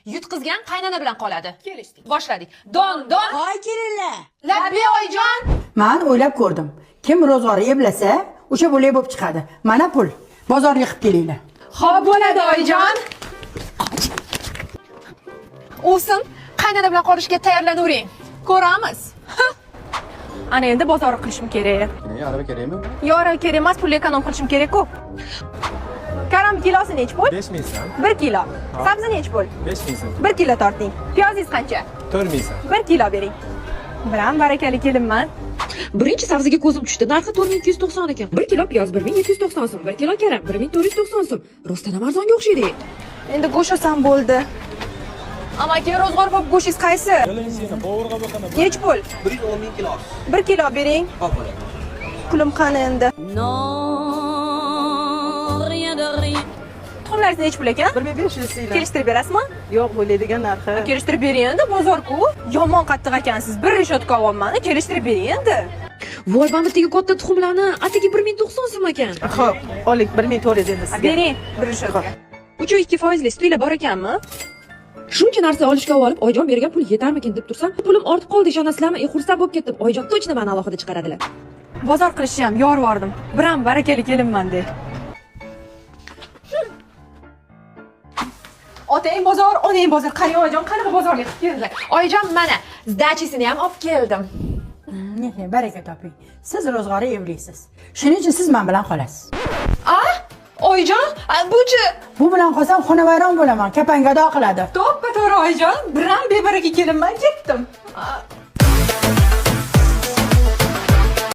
Yutqizgan qaynona bilan qoladi. Kelishdik. Boshladik. Don, don. Hoy kelinlar. Labbi, oyijon. Man o'ylab ko'rdim. Kim ro'zg'or eplasa, o'sha bo'lak bo'lib chiqadi. Mana pul. Bozorga qilib kelinglar. Xo'p bo'ladi, oyijon. O'sim, qaynona bilan qolishga tayyorlanavering. Ko'ramiz. Ana endi bozor qilishim kerak. Nega arava kerakmi? Yo'q, arava kerak emas, pulni эконом qilishim kerak-ku. Karam kilosi nechi pul? 5000 so'm. 1 kilo. Sabzi nechi pul? 5000 so'm. 1 kilo torting. Piyozingiz qancha? 4000 so'm. 1 kilo bering. Biram barakali kelinman. Birinchi sabziga ko'zim tushdi. Narxi 4290 ekan. 1 kilo piyoz 1790 so'm, 1 kilo karam 1490 so'm. Rostdan ham arzonga o'xshaydi. Endi go'sht olsam bo'ldi. Amaki, ro'zg'or bo'lib go'shingiz qaysi? Nechi pul? 110 ming kilo. 1 kilo bering. Hop bo'ladi. Pulim qani endi? Tuxumlaringiz nechi pul ekan? 1500 so'm. Kelishtirib berasizmi? Yo'q, bo'ladigan narxi. Kelishtirib bering endi, bozor-ku. Yomon qattiq ekansiz. Bir reshotka olyapman, kelishtirib bering endi. Voy, mana bittaga katta tuxumlarni atigi 1090 so'm ekan. Xo'p, oling 1400 endi sizga. Bering bir reshotka. 3,2 foizli sutinglar bor ekanmi? Shuncha narsa olishga olib, oyijon bergan pul yetarmikin deb tursam, pulim ortib qoldi, ishonasizlarmi? Xursand bo'lib ketdim. Oyijon точно meni alohida chiqaradilar. Bozor qilishni ham yorvordim. Biram barakali kelinman de. Otang bozor, onang bozor. Qarang oyijon, qanaqa bozorlik qilib keldilar. Oyijon, mana сдача sini ham olib keldim. Ne, baraka toping. Siz ro'zg'ori evlisiz. Shuning uchun siz men bilan qolasiz. A? Oyijon, buchi Bu bilan qolsam xonavayron bo'laman, kapangado qiladi. To'ppa to'g'ri oyijon, biram bebaraka kelinman ketdim.